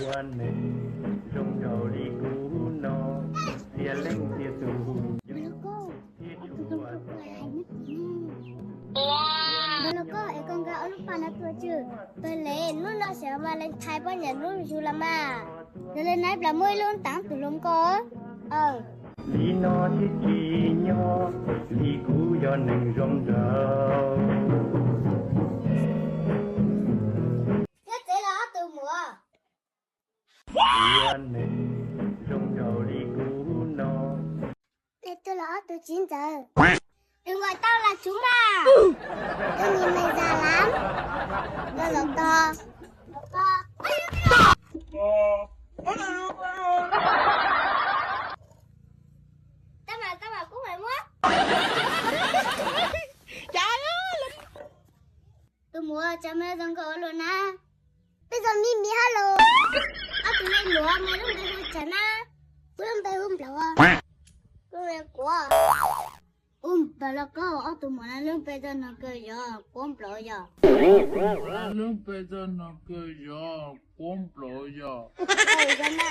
Ua neeg zoo nraug li kuv no, txia leej txia tus. Nkauj los, nkauj los koj es koj nkag ob lub paj no tuaj tswj pawg lev, hnub no xyov Valentine poj niam hnub yug los mas. Yog li na plas muaj ib lub teev tus hluas nkauj. Li no thiaj tsim nyog li kuv yog neeg zoo nraug. Nyob tsev los ob tug muam. Ua neeg zoo nraug li kuv no. Nej tuaj los ob tug txiv ntxawm. Tus nkaus tau los tsuv mas. Tus ni me zas lam. Los los tos. Tab mas tab mas kuv mam muab. Tus muam, cas me zoo nkauj ua luaj na. Peb zoo me me hab los. Ob tug me muam, nws lub npe hu cas na? Kuv lub npe hu Nplauv. Kuv lub npe Kuab. Ub, Nplauv los koj, ob tug muam no lub npe txog no kawg yog Kuab Nplauv yog. Lub npe txog no kawg yog Kuab Nplauv yog. Yog na.